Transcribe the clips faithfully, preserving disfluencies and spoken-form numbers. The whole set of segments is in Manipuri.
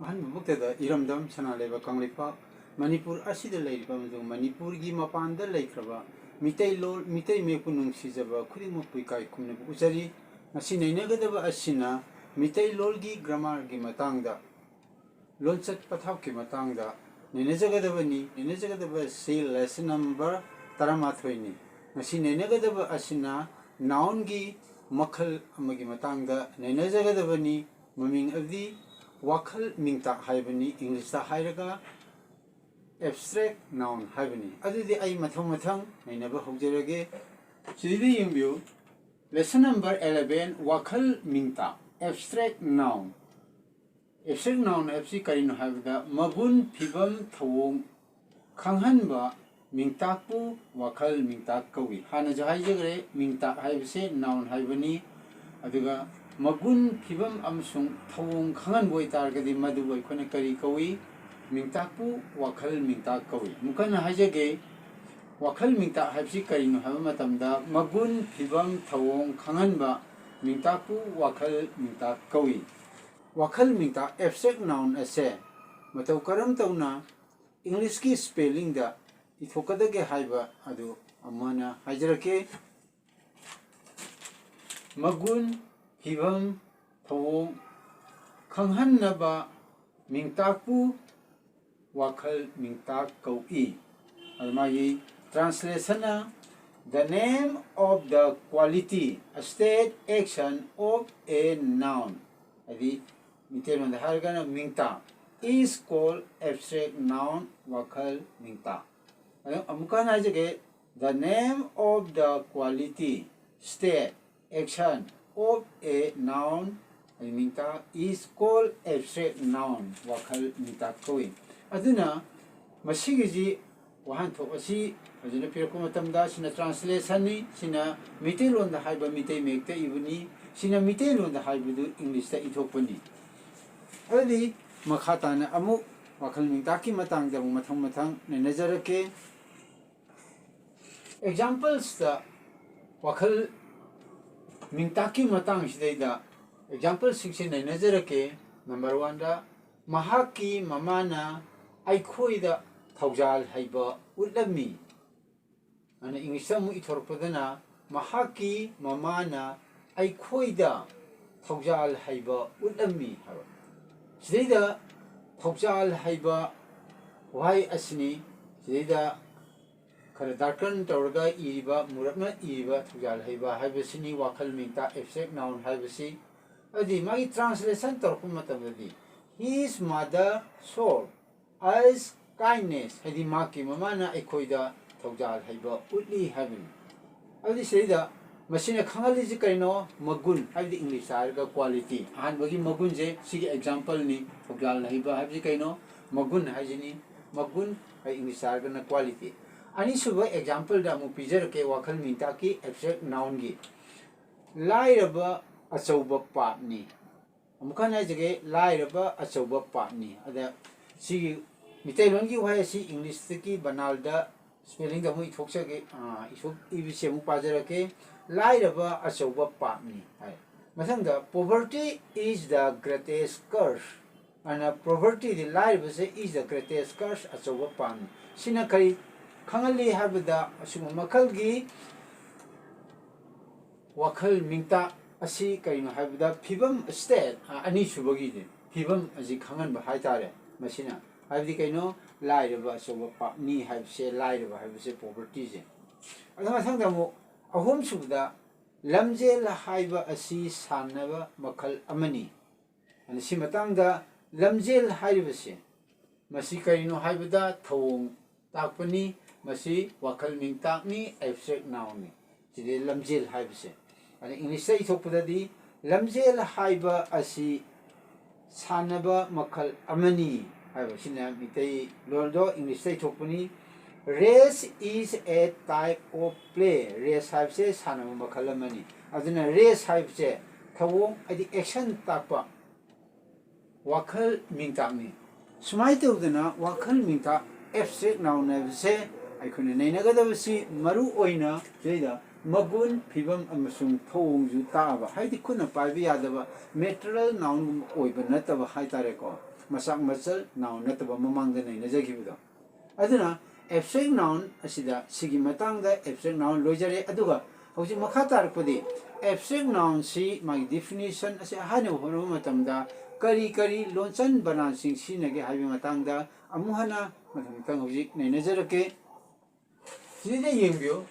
ꯑꯍꯥꯟꯕꯃꯛꯇꯗ ꯏꯔꯝꯗꯝ ꯁꯅꯥ ꯂꯩꯕꯥꯛ ꯀꯪꯂꯩꯄꯥꯛ ꯃꯅꯤꯄꯨꯔ ꯑꯁꯤꯗ ꯂꯩꯔꯤꯕ ꯑꯃꯁꯨꯡ ꯃꯅꯤꯄꯨꯔꯒꯤ ꯃꯄꯥꯟꯗ ꯂꯩꯈ꯭ꯔꯕ ꯃꯤꯇꯩꯂꯣꯟ, ꯃꯤꯇꯩ ꯃꯌꯦꯛꯄꯨ ꯅꯨꯡꯁꯤꯖꯕ ꯈꯨꯗꯤꯡꯃꯛꯄꯨ ꯏꯀꯥꯏ ꯈꯨꯝꯅꯕ ꯎꯠꯆꯔꯤ꯫ ꯉꯁꯤ ꯅꯩꯅꯒꯗꯕ ꯑꯁꯤꯅ ꯃꯤꯇꯩꯂꯣꯟꯒꯤ grammar ꯒꯤ ꯃꯇꯥꯡꯗ, ꯂꯣꯟꯆꯠ ꯄꯊꯥꯞꯀꯤ ꯃꯇꯥꯡꯗ ꯅꯩꯅꯖꯒꯗꯕꯅꯤ꯫ ꯅꯩꯅꯖꯒꯗꯕ ꯑꯁꯤ lesson number ꯇꯔꯥꯃꯥꯊꯣꯏꯅꯤ꯫ ꯉꯁꯤ ꯅꯩꯅꯒꯗꯕ ꯑꯁꯤꯅ noun ꯒꯤ ꯃꯈꯜ ꯑꯃꯒꯤ ꯃꯇꯥꯡꯗ ꯅꯩꯅꯖꯒꯗꯕꯅꯤ꯫ ꯃꯃꯤꯡ ꯑꯗꯨꯗꯤ ꯋꯥꯈꯜ ꯃꯤꯡꯇꯥꯛ ꯍꯥꯏꯕꯅꯤ, English ꯇ ꯍꯥꯏꯔꯒ abstract noun ꯍꯥꯏꯕꯅꯤ꯫ ꯑꯗꯨꯗꯤ ꯑꯩ ꯃꯊꯪ ꯃꯊꯪ ꯅꯩꯅꯕ ꯍꯧꯖꯔꯒꯦ꯫ ꯁꯤꯗ ꯌꯦꯡꯕꯤꯌꯨ, lesson number eleven, ꯋꯥꯈꯜ ꯃꯤꯡꯇꯥꯛ, abstract noun꯫ Abstract noun ꯍꯥꯏꯕꯁꯤ ꯀꯔꯤꯅꯣ ꯍꯥꯏꯕꯗ, ꯃꯒꯨꯟ, ꯐꯤꯕꯝ, ꯊꯧꯑꯣꯡ ꯈꯪꯍꯟꯕ ꯃꯤꯡꯇꯥꯛꯄꯨ ꯋꯥꯈꯜ ꯃꯤꯡꯇꯥꯛ ꯀꯧꯏ꯫ ꯍꯥꯟꯅꯁꯨ ꯍꯥꯏꯖꯈ꯭ꯔꯦ, ꯃꯤꯡꯇꯥꯛ ꯍꯥꯏꯕꯁꯤ noun ꯍꯥꯏꯕꯅꯤ꯫ ꯑꯗꯨꯒ ꯃꯒꯨꯟ, ꯐꯤꯕꯝ ꯑꯃꯁꯨꯡ ꯊꯧꯑꯣꯡ ꯈꯪꯍꯟꯕ ꯑꯣꯏꯇꯥꯔꯒꯗꯤ ꯃꯗꯨꯕꯨ ꯑꯩꯈꯣꯏꯅ ꯀꯔꯤ ꯀꯧꯏ? ꯃꯤꯡꯇꯥꯛꯄꯨ ꯋꯥꯈꯜ ꯃꯤꯡꯇꯥꯛ ꯀꯧꯏ꯫ ꯑꯃꯨꯛ ꯍꯟꯅ ꯍꯥꯏꯖꯒꯦ, ꯋꯥꯈꯜ ꯃꯤꯡꯇꯥꯛ ꯍꯥꯏꯕꯁꯤ ꯀꯔꯤꯅꯣ ꯍꯥꯏꯕ ꯃꯇꯝꯗ, ꯃꯒꯨꯟ, ꯐꯤꯕꯝ, ꯊꯧꯑꯣꯡ ꯈꯪꯍꯟꯕ ꯃꯤꯡꯇꯥꯛꯄꯨ ꯋꯥꯈꯜ ꯃꯤꯡꯇꯥꯛ ꯀꯧꯏ꯫ ꯋꯥꯈꯜ ꯃꯤꯡꯇꯥꯛ, abstract noun ꯑꯁꯦ ꯃꯇꯧ ꯀꯔꯝ ꯇꯧꯅ English ꯀꯤ spelling ꯗ ꯏꯊꯣꯛꯀꯗꯒꯦ ꯍꯥꯏꯕ ꯑꯗꯨ ꯑꯃꯨꯛ ꯍꯟꯅ ꯍꯥꯏꯖꯔꯛꯀꯦ꯫ ꯃꯒꯨꯟ, ꯐꯤꯕꯝ, ꯊꯧꯑꯣꯡ ꯈꯪꯍꯟꯅꯕ ꯃꯤꯡꯇꯥꯛꯄꯨ ꯋꯥꯈꯜ ꯃꯤꯡꯇꯥꯛ ꯀꯧꯏ꯫ ꯑꯗꯨ ꯃꯥꯒꯤ translation ꯅ the name of the quality, a state, action of a noun, ꯍꯥꯏꯗꯤ ꯃꯤꯇꯩꯂꯣꯟꯗ ꯍꯥꯏꯔꯒꯅ ꯃꯤꯡꯇꯥꯛ, is called abstract noun, ꯋꯥꯈꯜ ꯃꯤꯡꯇꯥꯛ꯫ ꯑꯗꯨ ꯑꯃꯨꯛꯀ ꯍꯟꯅ ꯍꯥꯏꯖꯒꯦ, the name of the quality, state, action of a noun, ꯍꯥꯏꯗꯤ ꯃꯤꯡꯇꯥꯛ, is called abstract noun, ꯋꯥꯈꯜ ꯃꯤꯡꯇꯥꯛ ꯀꯧꯏ꯫ ꯑꯗꯨꯅ ꯃꯁꯤꯒꯤꯁꯤ ꯋꯥꯍꯟꯊꯣꯛ ꯑꯁꯤ ꯐꯖꯅ ꯄꯤꯔꯛꯄ ꯃꯇꯝꯗ, ꯁꯤꯅ translation ꯅꯤ, ꯁꯤꯅ ꯃꯤꯇꯩꯂꯣꯟꯗ ꯍꯥꯏꯕ ꯃꯤꯇꯩ ꯃꯌꯦꯛꯇ ꯏꯕꯅꯤ, ꯁꯤꯅ ꯃꯤꯇꯩꯂꯣꯟꯗ ꯍꯥꯏꯕꯗꯨ English ꯇ ꯏꯊꯣꯛꯄꯅꯤ꯫ ꯑꯗꯨꯗꯤ ꯃꯈꯥ ꯇꯥꯅ ꯑꯃꯨꯛ ꯋꯥꯈꯜ ꯃꯤꯡꯇꯥꯛꯀꯤ ꯃꯇꯥꯡꯗ ꯑꯃꯨꯛ ꯃꯊꯪ ꯃꯊꯪ ꯅꯩꯅꯖꯔꯛꯀꯦ꯫ Examples ꯇ ꯋꯥꯈꯜ ꯃꯤꯡꯇꯥꯛꯀꯤ ꯃꯇꯥꯡꯁꯤꯗꯩꯗ example ꯁꯤꯡꯁꯤ ꯅꯩꯅꯖꯔꯛꯀꯦ꯫ Number one ꯗ ꯃꯍꯥꯛꯀꯤ ꯃꯃꯥꯅ ꯑꯩꯈꯣꯏꯗ ꯊꯧꯖꯥꯜ ꯍꯩꯕ ꯎꯠꯂꯝꯃꯤ꯫ ꯑꯗꯨꯅ ꯏꯪꯂꯤꯁꯇ ꯑꯃꯨꯛ ꯏꯊꯣꯔꯛꯄꯗꯅ, ꯃꯍꯥꯛꯀꯤ ꯃꯃꯥꯅ ꯑꯩꯈꯣꯏꯗ ꯊꯧꯖꯥꯜ ꯍꯩꯕ ꯎꯠꯂꯝꯃꯤ ꯍꯥꯏꯕ꯫ ꯁꯤꯗꯩꯗ ꯊꯧꯖꯥꯜ ꯍꯩꯕ ꯋꯥꯍꯩ ꯑꯁꯤꯅꯤ꯫ ꯁꯤꯗꯩꯗ ꯈꯔ ꯗꯥꯔꯀꯟ ꯇꯧꯔꯒ ꯏꯔꯤꯕ, ꯃꯨꯔꯞꯅ ꯏꯔꯤꯕ ꯊꯧꯖꯥꯜ ꯍꯩꯕ ꯍꯥꯏꯕꯁꯤꯅꯤ ꯋꯥꯈꯜ ꯃꯤꯡꯇꯥꯛ, abstract noun ꯍꯥꯏꯕꯁꯤ꯫ ꯑꯗꯨꯗꯤ ꯃꯥꯒꯤ translation ꯇꯧꯔꯛꯄ ꯃꯇꯝꯗꯗꯤ, "His mother showed us kindness", ꯍꯥꯏꯗꯤ ꯃꯍꯥꯛꯀꯤ ꯃꯃꯥꯅ ꯑꯩꯈꯣꯏꯗ ꯊꯧꯖꯥꯜ ꯍꯩꯕ ꯎꯠꯂꯤ ꯍꯥꯏꯕꯅꯤ꯫ ꯑꯗꯨꯗꯤ ꯁꯤꯗꯩꯗ ꯃꯁꯤꯅ ꯈꯪꯍꯜꯂꯤꯁꯤ ꯀꯩꯅꯣ? ꯃꯒꯨꯟ, ꯍꯥꯏꯕꯗꯤ ꯏꯪꯂꯤꯁꯇ ꯍꯥꯏꯔꯒ quality꯫ ꯑꯍꯥꯟꯕꯒꯤ ꯃꯒꯨꯟꯁꯦ ꯁꯤꯒꯤ exampleꯅꯤ꯫ ꯊꯧꯖꯥꯜ ꯍꯩꯕ ꯍꯥꯏꯕꯁꯤ ꯀꯩꯅꯣ? ꯃꯒꯨꯟ ꯍꯥꯏꯁꯤꯅꯤ꯫ ꯃꯒꯨꯟ, ꯑꯩ ꯏꯪꯂꯤꯁꯇ ꯍꯥꯏꯔꯒꯅ quality꯫ ꯑꯅꯤꯁꯨꯕ exampleꯗ ꯑꯃꯨꯛ ꯄꯤꯖꯔꯛꯀꯦ ꯋꯥꯈꯜ ꯃꯤꯡꯇꯥꯛꯀꯤ, abstract nounꯒꯤ꯫ ꯂꯥꯏꯔꯕ ꯑꯆꯧꯕ ꯄꯥꯞꯅꯤ꯫ ꯑꯃꯨꯛ ꯍꯟꯅ ꯍꯥꯏꯖꯒꯦ, ꯂꯥꯏꯔꯕ ꯑꯆꯧꯕ ꯄꯥꯞꯅꯤ꯫ ꯑꯗ ꯁꯤꯒꯤ ꯃꯤꯇꯩꯂꯣꯟꯒꯤ ꯋꯥꯍꯩ ꯑꯁꯤ ꯏꯪꯂꯤꯁꯇꯒꯤ ꯕꯅꯥꯜꯗ spellingꯗ ꯑꯃꯨꯛ ꯏꯊꯣꯛꯆꯒꯦ, ꯑꯥ, ꯏꯊꯣꯛ-, ꯏꯕꯁꯤ ꯑꯃꯨꯛ ꯄꯥꯖꯔꯛꯀꯦ꯫ ꯂꯥꯏꯔꯕ ꯑꯆꯧꯕ ꯄꯥꯞꯅꯤ ꯍꯥꯏ꯫ ꯃꯊꯪꯗ, "Poverty is the greatest curse", ꯑꯅ povertyꯗꯤ, ꯂꯥꯏꯔꯕꯁꯦ, "is the greatest curse", ꯑꯆꯧꯕ ꯄꯥꯞꯅꯤ꯫ ꯁꯤꯅ ꯀꯔꯤ ꯈꯪꯍꯜꯂꯤ ꯍꯥꯏꯕꯗ, ꯑꯁꯤꯒꯨꯝꯕ ꯃꯈꯜꯒꯤ ꯋꯥꯈꯜ ꯃꯤꯡꯇꯥꯛ ꯑꯁꯤ ꯀꯔꯤꯅꯣ ꯍꯥꯏꯕꯗ, ꯐꯤꯕꯝ, state, ꯑ, ꯑꯅꯤꯁꯨꯕꯒꯤꯗꯤ ꯐꯤꯕꯝ ꯑꯁꯤ ꯈꯪꯍꯟꯕ ꯍꯥꯏꯇꯥꯔꯦ꯫ ꯃꯁꯤꯅ ꯍꯥꯏꯕꯗꯤ ꯀꯩꯅꯣ? ꯂꯥꯏꯔꯕ ꯑꯆꯧꯕ ꯄꯥꯞꯅꯤ ꯍꯥꯏꯕꯁꯦ, ꯂꯥꯏꯔꯕ ꯍꯥꯏꯕꯁꯦ povertyꯁꯦ꯫ ꯑꯗꯨ ꯃꯊꯪꯗ ꯑꯃꯨꯛ ꯑꯍꯨꯝꯁꯨꯕꯗ, ꯂꯝꯖꯦꯜ ꯍꯥꯏꯕ ꯑꯁꯤ ꯁꯥꯟꯅꯕ ꯃꯈꯜ ꯑꯃꯅꯤ꯫ ꯑꯗꯨꯅ ꯁꯤ ꯃꯇꯥꯡꯗ ꯂꯝꯖꯦꯜ ꯍꯥꯏꯔꯤꯕꯁꯦ, ꯃꯁꯤ ꯀꯔꯤꯅꯣ ꯍꯥꯏꯕꯗ ꯊꯧꯑꯣꯡ ꯇꯥꯛꯄꯅꯤ꯫ ꯃꯁꯤ ꯋꯥꯈꯜ ꯃꯤꯡꯇꯥꯛꯅꯤ, abstract nounꯅꯤ꯫ ꯁꯤꯗꯤ ꯂꯝꯖꯦꯜ ꯍꯥꯏꯕꯁꯦ꯫ ꯑꯗ ꯏꯪꯂꯤꯁꯇ ꯏꯊꯣꯛꯄꯗꯗꯤ, ꯂꯝꯖꯦꯜ ꯍꯥꯏꯕ ꯑꯁꯤ ꯁꯥꯟꯅꯕ ꯃꯈꯜ ꯑꯃꯅꯤ ꯍꯥꯏꯕꯁꯤꯅ ꯃꯤꯇꯩ ꯂꯣꯟꯗꯣ ꯏꯪꯂꯤꯁꯇ ꯏꯊꯣꯛꯄꯅꯤ꯫ "Race is a type of play", race ꯍꯥꯏꯕꯁꯦ ꯁꯥꯟꯅꯕ ꯃꯈꯜ ꯑꯃꯅꯤ꯫ ꯑꯗꯨꯅ race ꯍꯥꯏꯕꯁꯦ ꯊꯧꯑꯣꯡ, ꯍꯥꯏꯗꯤ action ꯇꯥꯛꯄ ꯋꯥꯈꯜ ꯃꯤꯡꯇꯥꯛꯅꯤ꯫ ꯁꯨꯃꯥꯏꯅ ꯇꯧꯗꯅ ꯋꯥꯈꯜ ꯃꯤꯡꯇꯥꯛ, abstract noun ꯍꯥꯏꯕꯁꯦ ꯑꯩꯈꯣꯏꯅ ꯅꯩꯅꯒꯗꯕꯁꯤ ꯃꯔꯨ ꯑꯣꯏꯅ ꯁꯤꯗꯩꯗ ꯃꯒꯨꯟ, ꯐꯤꯕꯝ ꯑꯃꯁꯨꯡ ꯊꯧꯑꯣꯡꯁꯨ ꯇꯥꯛꯑꯕ, ꯍꯥꯏꯗꯤ ꯈꯨꯠꯅ ꯄꯥꯏꯕ ꯌꯥꯗꯕ material nounꯒꯨꯝꯕ ꯑꯣꯏꯕ ꯅꯠꯇꯕ ꯍꯥꯏꯇꯥꯔꯦꯀꯣ, ꯃꯆꯥꯛ ꯃꯆꯜ noun ꯅꯠꯇꯕ ꯃꯃꯥꯡꯗ ꯅꯩꯅꯖꯈꯤꯕꯗꯣ꯫ ꯑꯗꯨꯅ abstract noun ꯑꯁꯤꯗ ꯁꯤꯒꯤ ꯃꯇꯥꯡꯗ abstract noun ꯂꯣꯏꯖꯔꯦ꯫ ꯑꯗꯨꯒ ꯍꯧꯖꯤꯛ ꯃꯈꯥ ꯇꯥꯔꯛꯄꯗꯤ abstract nounꯁꯤ ꯃꯥꯒꯤ definition ꯑꯁꯤ ꯍꯥꯏꯅꯕ ꯍꯣꯠꯅꯕ ꯃꯇꯝꯗ ꯀꯔꯤ ꯀꯔꯤ ꯂꯣꯟꯆꯟ ꯕꯅꯥꯟꯁꯤꯡ ꯁꯤꯖꯤꯟꯅꯒꯦ ꯍꯥꯏꯕꯒꯤ ꯃꯇꯥꯡꯗ ꯑꯃꯨꯛ ꯍꯟꯅ ꯃꯊꯪ ꯃꯊꯪ ꯍꯧꯖꯤꯛ ꯅꯩꯅꯖꯔꯛꯀꯦ꯫ ꯁꯤꯗ ꯌꯦꯡꯕꯤꯌꯨ,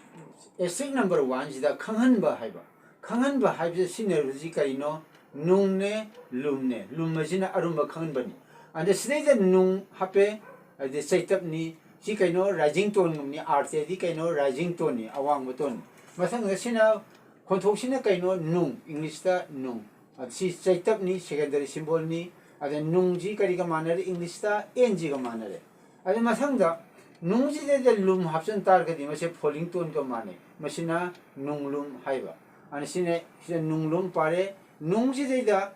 abstract number one ꯁꯤꯗ ꯈꯪꯍꯟꯕ ꯍꯥꯏꯕ꯫ ꯈꯪꯍꯟꯕ ꯍꯥꯏꯕꯁꯤ ꯁꯤꯖꯤꯟꯅꯔꯤꯕꯁꯤ ꯀꯔꯤꯅꯣ? ꯅꯨꯡꯅꯦ, ꯂꯨꯝꯅꯦ꯫ ꯂꯨꯝ ꯑꯁꯤꯅ ꯑꯔꯨꯝꯕ ꯈꯪꯍꯟꯕꯅꯤ꯫ ꯑꯗ ꯁꯤꯗꯩꯗ ꯅꯨꯡ ꯍꯥꯞꯄꯦ, ꯑꯗꯩ ꯆꯩꯇꯞꯅꯤ꯫ ꯁꯤ ꯀꯩꯅꯣ? Rising toneꯒꯨꯝꯕꯅꯤ꯫ Earth ꯍꯥꯏꯗꯤ ꯀꯩꯅꯣ? Rising toneꯅꯤ, ꯑꯋꯥꯡꯕ toneꯅꯤ꯫ ꯃꯊꯪꯗ ꯁꯤꯅ ꯈꯣꯟꯊꯣꯛꯁꯤꯅ ꯀꯩꯅꯣ? ꯅꯨꯡ, Englishꯇ ꯅꯨꯡ꯫ ꯑꯗ ꯁꯤ ꯆꯩꯇꯞꯅꯤ, secondary symbolꯅꯤ꯫ ꯑꯗ ꯅꯨꯡꯁꯤ ꯀꯔꯤꯒ ꯃꯥꯟꯅꯔꯦ? Englishꯇ N ꯁꯤꯒ ꯃꯥꯟꯅꯔꯦ꯫ ꯑꯗ ꯃꯊꯪꯗ ꯅꯨꯡꯁꯤꯗꯩꯗ ꯂꯨꯝ ꯍꯥꯞꯆꯤꯟ ꯇꯥꯔꯒꯗꯤ ꯃꯁꯤ falling toneꯒ ꯃꯥꯟꯅꯩ꯫ ꯃꯁꯤꯅ ꯅꯨꯡꯂꯨꯝ ꯍꯥꯏꯕ꯫ ꯑꯗ ꯁꯤꯅ, ꯁꯤꯗ ꯅꯨꯡꯂꯨꯝ ꯄꯥꯔꯦ꯫ ꯅꯨꯡꯁꯤꯗꯩꯗ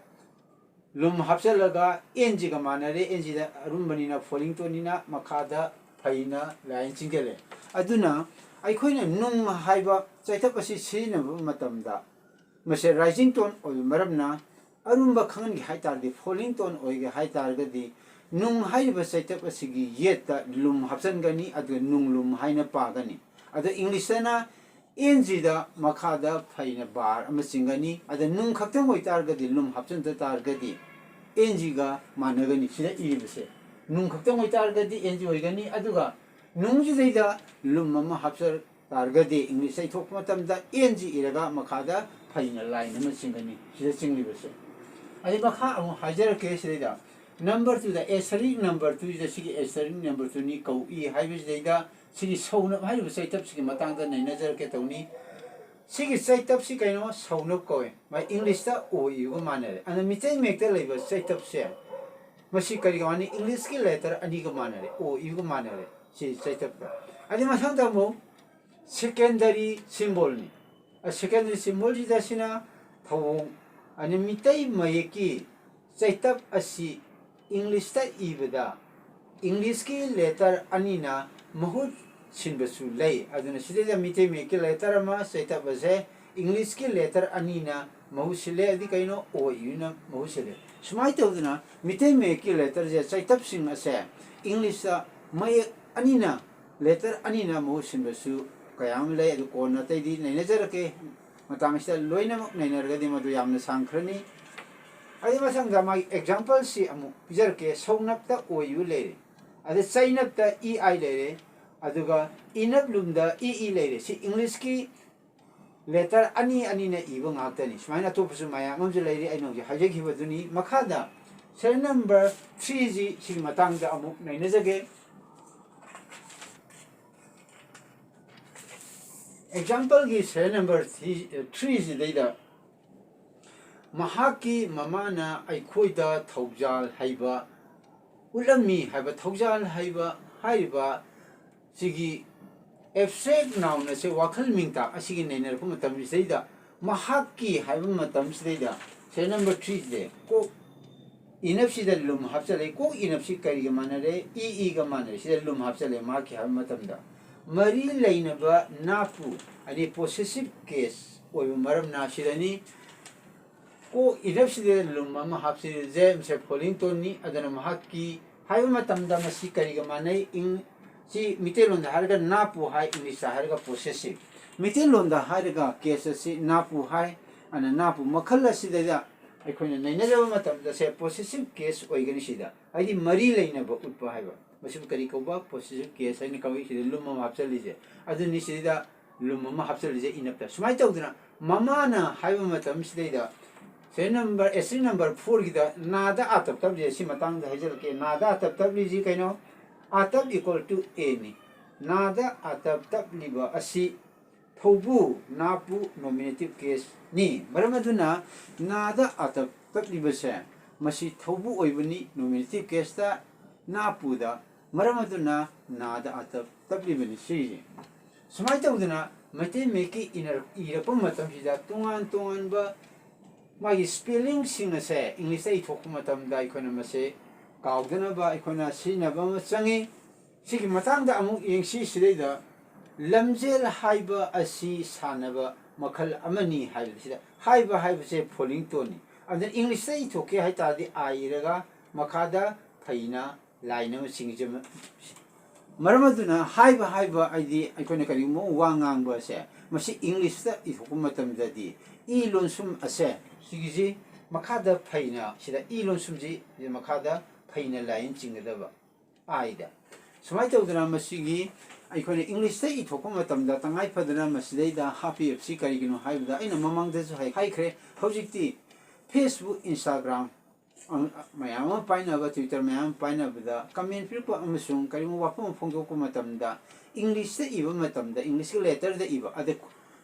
ꯂꯨꯝ ꯍꯥꯞꯆꯤꯜꯂꯒ N ꯁꯤꯒ ꯃꯥꯟꯅꯔꯦ꯫ N ꯁꯤꯗ ꯑꯔꯨꯝꯕꯅꯤꯅ falling toneꯅꯤꯅ ꯃꯈꯥꯗ ꯐꯩꯅ line ꯆꯤꯡꯁꯤꯜꯂꯦ꯫ ꯑꯗꯨꯅ ꯑꯩꯈꯣꯏꯅ ꯅꯨꯡ ꯍꯥꯏꯕ ꯆꯩꯇꯞ ꯑꯁꯤ ꯁꯤꯖꯤꯟꯅꯕ ꯃꯇꯝꯗ ꯃꯁꯤ rising tone ꯑꯣꯏꯕ ꯃꯔꯝꯅ ꯑꯔꯨꯝꯕ ꯈꯪꯍꯟꯒꯦ ꯍꯥꯏ ꯇꯥꯔꯗꯤ, falling tone ꯑꯣꯏꯒꯦ ꯍꯥꯏ ꯇꯥꯔꯒꯗꯤ ꯅꯨꯡ ꯍꯥꯏꯔꯤꯕ ꯆꯩꯇꯞ ꯑꯁꯤꯒꯤ ꯌꯦꯠꯇ ꯂꯨꯝ ꯍꯥꯞꯆꯤꯟꯒꯅꯤ, ꯑꯗꯨꯒ ꯅꯨꯡꯂꯨꯝ ꯍꯥꯏꯅ ꯄꯥꯒꯅꯤ꯫ ꯑꯗꯣ Englishꯇꯅ N ꯁꯤꯗ ꯃꯈꯥꯗ ꯐꯩꯅ bar ꯑꯃ ꯆꯤꯡꯒꯅꯤ꯫ ꯑꯗ ꯅꯨꯡ ꯈꯛꯇꯪ ꯑꯣꯏꯇꯥꯔꯒꯗꯤ, ꯂꯨꯝ ꯍꯥꯞꯆꯤꯟꯗ ꯇꯥꯔꯒꯗꯤ N ꯁꯤꯒ ꯃꯥꯟꯅꯒꯅꯤ꯫ ꯁꯤꯗ ꯏꯔꯤꯕꯁꯦ ꯅꯨꯡ ꯈꯛꯇꯪ ꯑꯣꯏꯇꯥꯔꯒꯗꯤ N ꯁꯤ ꯑꯣꯏꯒꯅꯤ, ꯑꯗꯨꯒ ꯅꯨꯡꯁꯤꯗꯩꯗ ꯂꯨꯝ ꯑꯃ ꯍꯥꯞꯆ ꯇꯥꯔꯒꯗꯤ Englishꯇ ꯏꯊꯣꯛꯄ ꯃꯇꯝꯗ N ꯁꯤ ꯏꯔꯒ ꯃꯈꯥꯗ ꯐꯩꯅ line ꯑꯃ ꯆꯤꯡꯒꯅꯤ꯫ ꯁꯤꯗ ꯆꯤꯡꯂꯤꯕꯁꯦ꯫ ꯑꯗꯩ ꯃꯈꯥ ꯑꯃꯨꯛ ꯍꯥꯏꯖꯔꯛꯀꯦ ꯁꯤꯗꯩꯗ꯫ Number twoꯗ, asterisk number twoꯁꯤꯗ, ꯁꯤꯒꯤ asterisk number twoꯅꯤ ꯀꯧꯏ ꯍꯥꯏꯕꯁꯤꯗꯩꯗ ꯁꯤꯒꯤ ꯁꯧꯅꯞ ꯍꯥꯏꯔꯤꯕ ꯆꯩꯇꯞꯁꯤꯒꯤ ꯃꯇꯥꯡꯗ ꯅꯩꯅꯖꯔꯛꯀꯦ ꯇꯧꯅꯤ꯫ ꯁꯤꯒꯤ ꯆꯩꯇꯞꯁꯤ ꯀꯩꯅꯣ? ꯁꯧꯅꯞ ꯀꯧꯏ꯫ ꯃꯥ Englishꯇ O ꯏꯕꯒ ꯃꯥꯟꯅꯔꯦ꯫ ꯑꯗꯨꯅ ꯃꯤꯇꯩ ꯃꯌꯦꯛꯇ ꯂꯩꯕ ꯆꯩꯇꯞꯁꯦ ꯃꯁꯤ ꯀꯔꯤꯒ ꯃꯥꯟꯅꯩ? Englishꯀꯤ letter ꯑꯅꯤꯒ ꯃꯥꯟꯅꯔꯦ, O ꯏꯕꯒ ꯃꯥꯟꯅꯔꯦ꯫ ꯁꯤ ꯆꯩꯇꯞꯇ꯫ ꯑꯗꯩ ꯃꯊꯪꯗ ꯑꯃꯨꯛ secondary symbolꯅꯤ꯫ ꯑ, secondary symbolꯁꯤꯗ ꯁꯤꯅ ꯊꯧꯑꯣꯡ, ꯑꯗꯩ ꯃꯤꯇꯩ ꯃꯌꯦꯛꯀꯤ ꯆꯩꯇꯞ ꯑꯁꯤ Englishꯇ ꯏꯕꯗ Englishꯀꯤ letter ꯑꯅꯤꯅ ꯃꯍꯨꯠ ꯁꯤꯟꯕꯁꯨ ꯂꯩ꯫ ꯑꯗꯨꯅ ꯁꯤꯗꯩꯗ ꯃꯤꯇꯩ ꯃꯌꯦꯛꯀꯤ letter ꯑꯃ ꯆꯩꯇꯞ ꯑꯁꯦ English ꯀꯤ letter ꯑꯅꯤꯅ ꯃꯍꯨꯠ ꯁꯤꯜꯂꯦ꯫ ꯑꯗꯨꯗꯤ ꯀꯩꯅꯣ? ꯑꯣ ꯏꯌꯨꯅ ꯃꯍꯨꯠ ꯁꯤꯜꯂꯦ꯫ ꯁꯨꯃꯥꯏꯅ ꯇꯧꯗꯅ ꯃꯤꯇꯩ ꯃꯌꯦꯛꯀꯤ letter ꯁꯦ, ꯆꯩꯇꯞꯁꯤꯡ ꯑꯁꯦ English ꯇ ꯃꯌꯦꯛ ꯑꯅꯤꯅ, letter ꯑꯅꯤꯅ ꯃꯍꯨꯠ ꯁꯤꯟꯕꯁꯨ ꯀꯌꯥ ꯑꯃ ꯂꯩ꯫ ꯑꯗꯨ ꯀꯣꯟꯅ ꯑꯇꯩꯗꯤ ꯅꯩꯅꯖꯔꯛꯀꯦ꯫ ꯃꯇꯥꯡ ꯑꯁꯤꯗ ꯂꯣꯏꯅꯃꯛ ꯅꯩꯅꯔꯒꯗꯤ ꯃꯗꯨ ꯌꯥꯝꯅ ꯁꯥꯡꯈ꯭ꯔꯅꯤ꯫ ꯑꯗꯨ ꯃꯊꯪꯗ ꯃꯥꯒꯤ example ꯁꯤ ꯑꯃꯨꯛ ꯄꯤꯖꯔꯛꯀꯦ꯫ ꯁꯧꯅꯞꯇ ꯑꯣ ꯏꯌꯨ ꯂꯩꯔꯦ, ꯑꯗ ꯆꯩꯅꯞꯇ ꯏ ꯑꯥꯏ ꯂꯩꯔꯦ, ꯑꯗꯨꯒ ꯏꯅꯞ ꯂꯨꯝꯗ ꯏ ꯏ ꯂꯩꯔꯦ꯫ ꯁꯤ English ꯀꯤ letter ꯑꯅꯤ ꯑꯅꯤꯅ ꯏꯕ ꯉꯥꯛꯇꯅꯤ꯫ ꯁꯨꯃꯥꯏꯅ ꯑꯇꯣꯞꯄꯁꯨ ꯃꯌꯥꯝ ꯑꯃꯁꯨ ꯂꯩꯔꯤ, ꯑꯩꯅ ꯍꯧꯖꯤꯛ ꯍꯥꯏꯖꯈꯤꯕꯗꯨꯅꯤ꯫ ꯃꯈꯥꯗ serial number three ꯁꯤ, ꯁꯤꯒꯤ ꯃꯇꯥꯡꯗ ꯑꯃꯨꯛ ꯅꯩꯅꯖꯒꯦ꯫ Example ꯒꯤ serial number three, three ꯁꯤꯗꯩꯗ ꯃꯍꯥꯛꯀꯤ ꯃꯃꯥꯅ ꯑꯩꯈꯣꯏꯗ ꯊꯧꯖꯥꯜ ꯍꯩꯕ ꯎꯠꯂꯝꯃꯤ ꯍꯥꯏꯕ, ꯊꯧꯖꯥꯜ ꯍꯩꯕ ꯍꯥꯏꯔꯤꯕ ꯁꯤꯒꯤ abstract noun ꯑꯁꯦ, ꯋꯥꯈꯜ ꯃꯤꯡꯇꯥꯛ ꯑꯁꯤꯒꯤ ꯅꯩꯅꯔꯛꯄ ꯃꯇꯝꯁꯤꯗꯩꯗ, ꯃꯍꯥꯛꯀꯤ ꯍꯥꯏꯕ ꯃꯇꯝꯁꯤꯗꯩꯗ serial number three ꯁꯦ ꯀꯣꯛ ꯏꯅꯞꯁꯤꯗ ꯂꯨꯝ ꯍꯥꯞꯆꯜꯂꯦ꯫ ꯀꯣꯛ ꯏꯅꯞꯁꯤ ꯀꯔꯤꯒ ꯃꯥꯟꯅꯔꯦ? ꯏ ꯏꯒ ꯃꯥꯟꯅꯔꯦ꯫ ꯁꯤꯗ ꯂꯨꯝ ꯍꯥꯞꯆꯜꯂꯦ ꯃꯍꯥꯛꯀꯤ ꯍꯥꯏꯕ ꯃꯇꯝꯗ꯫ ꯃꯔꯤ ꯂꯩꯅꯕ ꯅꯥꯄꯨ, ꯍꯥꯏꯗꯤ possessive case ꯑꯣꯏꯕ ꯃꯔꯝꯅ ꯁꯤꯗꯅꯤ꯫ ꯀꯣꯛ ꯏꯅꯞꯁꯤꯗ ꯂꯨꯝ ꯑꯃ ꯍꯥꯞꯆꯤꯜꯂꯤꯁꯦ, ꯃꯁꯦ falling tone ꯅꯤ꯫ ꯑꯗꯨꯅ ꯃꯍꯥꯛꯀꯤ ꯍꯥꯏꯕ ꯃꯇꯝꯗ ꯃꯁꯤ ꯀꯔꯤꯒ ꯃꯥꯟꯅꯩ? ꯏꯪ-, ꯁꯤ ꯃꯤꯇꯩꯂꯣꯟꯗ ꯍꯥꯏꯔꯒ ꯅꯥꯄꯨ ꯍꯥꯏ, English ꯇ ꯍꯥꯏꯔꯒ possessive꯫ ꯃꯤꯇꯩꯂꯣꯟꯗ ꯍꯥꯏꯔꯒ case ꯑꯁꯤ ꯅꯥꯄꯨ ꯍꯥꯏ꯫ ꯑꯗꯨꯅ ꯅꯥꯄꯨ ꯃꯈꯜ ꯑꯁꯤꯗꯩꯗ ꯑꯩꯈꯣꯏꯅ ꯅꯩꯅꯖꯕ ꯃꯇꯝꯗ ꯁꯦ possessive case ꯑꯣꯏꯒꯅꯤ꯫ ꯁꯤꯗ ꯍꯥꯏꯗꯤ ꯃꯔꯤ ꯂꯩꯅꯕ ꯎꯠꯄ ꯍꯥꯏꯕ꯫ ꯃꯁꯤꯕꯨ ꯀꯔꯤ ꯀꯧꯕ? Possessive case ꯍꯥꯏꯅ ꯀꯧꯏ꯫ ꯁꯤꯗ ꯂꯨꯝ ꯑꯃ ꯍꯥꯞꯆꯜꯂꯤꯁꯦ꯫ ꯑꯗꯨꯅꯤ ꯁꯤꯗ ꯂꯨꯝ ꯑꯃ ꯍꯥꯞꯆꯜꯂꯤꯁꯦ ꯏꯅꯞꯇ꯫ ꯁꯨꯃꯥꯏꯅ ꯇꯧꯗꯅ ꯃꯃꯥꯅ ꯍꯥꯏꯕ ꯃꯇꯝꯁꯤꯗꯩꯗ serial number, essay number four ꯒꯤꯗ ꯅꯥꯗ ꯑꯥꯇꯞ ꯇꯞꯂꯤꯁꯦ, ꯁꯤ ꯃꯇꯥꯡꯗ ꯍꯥꯏꯖꯔꯛꯀꯦ꯫ ꯅꯥꯗ ꯑꯥꯇꯞ ꯇꯞꯂꯤꯁꯤ ꯀꯩꯅꯣ? ꯑꯥꯇꯞ equal to ꯑꯦ ꯅꯤ꯫ ꯅꯥꯗ ꯑꯥꯇꯞ ꯇꯞꯂꯤꯕ ꯑꯁꯤ ꯊꯧꯕꯨ, ꯅꯥꯄꯨ, nominative case ꯅꯤ꯫ ꯃꯔꯝ ꯑꯗꯨꯅ ꯅꯥꯗ ꯑꯥꯇꯞ ꯇꯞꯂꯤꯕꯁꯦ ꯃꯁꯤ ꯊꯧꯕꯨ ꯑꯣꯏꯕꯅꯤ, nominative case ꯇ ꯅꯥꯄꯨꯗ꯫ ꯃꯔꯝ ꯑꯗꯨꯅ ꯅꯥꯗ ꯑꯥꯇꯞ ꯇꯞꯂꯤꯕꯅꯤ꯫ ꯁꯤꯁꯦ ꯁꯨꯃꯥꯏꯅ ꯇꯧꯗꯅ ꯃꯩꯇꯩ ꯃꯌꯦꯛꯀꯤ ꯏꯅꯔ-, ꯏꯔꯛꯄ ꯃꯇꯝꯁꯤꯗ ꯇꯣꯉꯥꯟ ꯇꯣꯉꯥꯟꯕ ꯃꯥꯒꯤ spelling ꯁꯤꯡ ꯑꯁꯦ English ꯇ ꯏꯊꯣꯛꯄ ꯃꯇꯝꯗ ꯑꯩꯈꯣꯏꯅ ꯃꯁꯦ ꯀꯥꯎꯗꯅꯕ ꯑꯩꯈꯣꯏꯅ ꯁꯤꯖꯤꯟꯅꯕ ꯑꯃ ꯆꯪꯉꯤ꯫ ꯁꯤꯒꯤ ꯃꯇꯥꯡꯗ ꯑꯃꯨꯛ ꯌꯦꯡꯁꯤ꯫ ꯁꯤꯗꯩꯗ ꯂꯝꯖꯦꯜ ꯍꯥꯏꯕ ꯑꯁꯤ ꯁꯥꯟꯅꯕ ꯃꯈꯜ ꯑꯃꯅꯤ ꯍꯥꯏꯕꯁꯤꯗ, ꯍꯥꯏꯕ ꯍꯥꯏꯕꯁꯦ falling tone ꯅꯤ꯫ ꯑꯗꯨꯅ ꯏꯪꯂꯤꯁꯇ ꯏꯊꯣꯛꯀꯦ ꯍꯥꯏ ꯇꯥꯔꯗꯤ I ꯏꯔꯒ ꯃꯈꯥꯗ ꯐꯩꯅ line ꯑꯃ ꯆꯤꯡꯖꯕ꯫ ꯃꯔꯝ ꯑꯗꯨꯅ ꯍꯥꯏꯕ ꯍꯥꯏꯕ ꯍꯥꯏꯗꯤ ꯑꯩꯈꯣꯏꯅ ꯀꯔꯤꯒꯨꯝꯕ ꯋꯥ ꯉꯥꯡꯕ ꯑꯁꯦ, ꯃꯁꯤ ꯏꯪꯂꯤꯁꯇ ꯏꯊꯣꯛꯄ ꯃꯇꯝꯗꯗꯤ ꯏ ꯂꯣꯟꯁꯨꯝ ꯑꯁꯦ, ꯁꯤꯒꯤꯁꯤ ꯃꯈꯥꯗ ꯐꯩꯅ, ꯁꯤꯗ ꯏ ꯂꯣꯟꯁꯨꯝꯁꯤ ꯃꯈꯥꯗ ꯐꯩꯅ line ꯆꯤꯡꯒꯗꯕ꯫ I ꯗ꯫ ꯁꯨꯃꯥꯏꯅ ꯇꯧꯗꯅ ꯃꯁꯤꯒꯤ ꯑꯩꯈꯣꯏꯅ ꯏꯪꯂꯤꯁꯇ ꯏꯊꯣꯛꯄ ꯃꯇꯝꯗ ꯇꯉꯥꯏ ꯐꯗꯅ ꯃꯁꯤꯗꯩꯗ ꯍꯥꯞꯄꯤꯕꯁꯤ ꯀꯔꯤꯒꯤꯅꯣ ꯍꯥꯏꯕꯗ, ꯑꯩꯅ ꯃꯃꯥꯡꯗꯁꯨ ꯍꯥꯏ-, ꯍꯥꯏꯈ꯭ꯔꯦ, ꯍꯧꯖꯤꯛꯇꯤ Facebook, Instagram, ꯑ-, ꯃꯌꯥꯝ ꯑꯃ ꯄꯥꯏꯅꯕ, Twitter ꯃꯌꯥꯝ ꯑꯃ ꯄꯥꯏꯅꯕꯗ comment ꯄꯤꯔꯛꯄ ꯑꯃꯁꯨꯡ ꯀꯔꯤꯒꯨꯝꯕ ꯋꯥꯐꯝ ꯑꯃ ꯐꯣꯡꯗꯣꯛꯄ ꯃꯇꯝꯗ ꯏꯪꯂꯤꯁꯇ ꯏꯕ ꯃꯇꯝꯗ, ꯏꯪꯂꯤꯁꯀꯤ letterꯗ ꯏꯕ, ꯑꯗ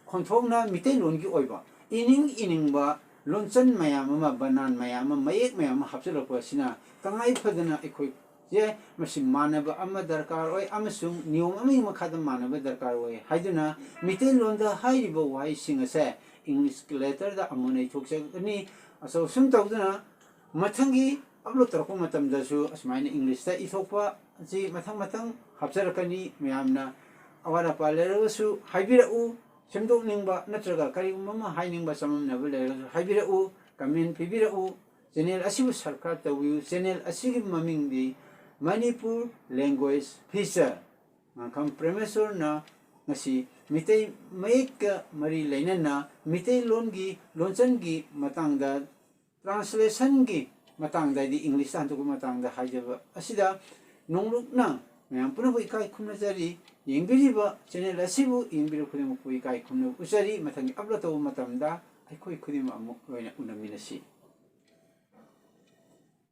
ꯈꯣꯟꯊꯣꯛꯅ ꯃꯤꯇꯩꯂꯣꯟꯒꯤ ꯑꯣꯏꯕ ꯏꯅꯤꯡ ꯏꯅꯤꯡꯕ ꯂꯣꯟꯆꯟ ꯃꯌꯥꯝ ꯑꯃ, ꯕꯅꯥꯟ ꯃꯌꯥꯝ ꯑꯃ, ꯃꯌꯦꯛ ꯃꯌꯥꯝ ꯑꯃ ꯍꯥꯞꯆꯤꯜꯂꯛꯄ ꯑꯁꯤꯅ ꯇꯉꯥꯏ ꯐꯗꯅ ꯑꯩꯈꯣꯏꯁꯦ ꯃꯁꯤ ꯃꯥꯟꯅꯕ ꯑꯃ ꯗꯔꯀꯥꯔ ꯑꯣꯏ ꯑꯃꯁꯨꯡ ꯅꯤꯌꯣꯝ ꯑꯃꯒꯤ ꯃꯈꯥꯗ ꯃꯥꯟꯅꯕ ꯗꯔꯀꯥꯔ ꯑꯣꯏ ꯍꯥꯏꯗꯨꯅ ꯃꯤꯇꯩꯂꯣꯟꯗ ꯍꯥꯏꯔꯤꯕ ꯋꯥꯍꯩꯁꯤꯡ ꯑꯁꯦ ꯏꯪꯂꯤꯁ letterꯗ ꯑꯃꯨꯛ ꯍꯟꯅ ꯏꯊꯣꯛꯆꯒꯅꯤ꯫ ꯑꯆꯧ ꯑꯁꯨꯝ ꯇꯧꯗꯨꯅ ꯃꯊꯪꯒꯤ upload ꯇꯧꯔꯛꯄ ꯃꯇꯝꯗꯁꯨ ꯑꯁꯨꯃꯥꯏꯅ ꯏꯪꯂꯤꯁꯇ ꯏꯊꯣꯛꯄ ꯑꯁꯤ ꯃꯊꯪ ꯃꯊꯪ ꯍꯥꯞꯆꯔꯛꯀꯅꯤ꯫ ꯃꯌꯥꯝꯅ ꯑꯋꯥꯠ ꯑꯄꯥ ꯂꯩꯔꯒꯁꯨ ꯍꯥꯏꯕꯤꯔꯛꯎ, ꯁꯦꯝꯗꯣꯛꯅꯤꯡꯕ ꯅꯠꯇ꯭ꯔꯒ ꯀꯔꯤꯒꯨꯝꯕ ꯑꯃ ꯍꯥꯏꯅꯤꯡꯕ ꯆꯃꯝꯅꯕ ꯂꯩꯔꯒꯁꯨ ꯍꯥꯏꯕꯤꯔꯛꯎ, comment ꯄꯤꯕꯤꯔꯛꯎ꯫ Channel ꯑꯁꯤꯕꯨ subscribe ꯇꯧꯕꯤꯌꯨ꯫ Channel ꯑꯁꯤꯒꯤ ꯃꯃꯤꯡꯗꯤ Manipur Language Feature꯫ ꯉꯥꯡꯈꯝ ꯄ꯭ꯔꯦꯃꯦꯁꯣꯔꯅ ꯉꯁꯤ ꯃꯤꯇꯩ ꯃꯌꯦꯛꯀ ꯃꯔꯤ ꯂꯩꯅꯅ ꯃꯤꯇꯩꯂꯣꯟꯒꯤ ꯂꯣꯟꯆꯟꯒꯤ ꯃꯇꯥꯡꯗ, translationꯒꯤ ꯃꯇꯥꯡꯗ, ꯍꯥꯏꯗꯤ ꯏꯪꯂꯤꯁꯇ ꯍꯟꯗꯣꯛꯄꯒꯤ ꯃꯇꯥꯡꯗ ꯍꯥꯏꯖꯕ ꯑꯁꯤꯗ ꯅꯣꯡꯂꯨꯛꯅ ꯃꯌꯥꯝ ꯄꯨꯝꯅꯃꯛꯄꯨ ꯏꯀꯥꯏ ꯈꯨꯝꯅꯖꯔꯤ꯫ ꯌꯦꯡꯕꯤꯔꯤꯕ channel ꯑꯁꯤꯕꯨ ꯌꯦꯡꯕꯤꯔꯤꯕ ꯈꯨꯗꯤꯡꯃꯛꯄꯨ ꯏꯀꯥꯏ ꯈꯨꯝꯅꯕ ꯎꯠꯆꯔꯤ꯫ ꯃꯊꯪꯒꯤ upload ꯇꯧꯕ ꯃꯇꯝꯗ ꯑꯩꯈꯣꯏ ꯈꯨꯗꯤꯡꯃꯛ ꯑꯃꯨꯛ ꯂꯣꯏꯅ ꯎꯅꯃꯤꯟꯅꯁꯤ꯫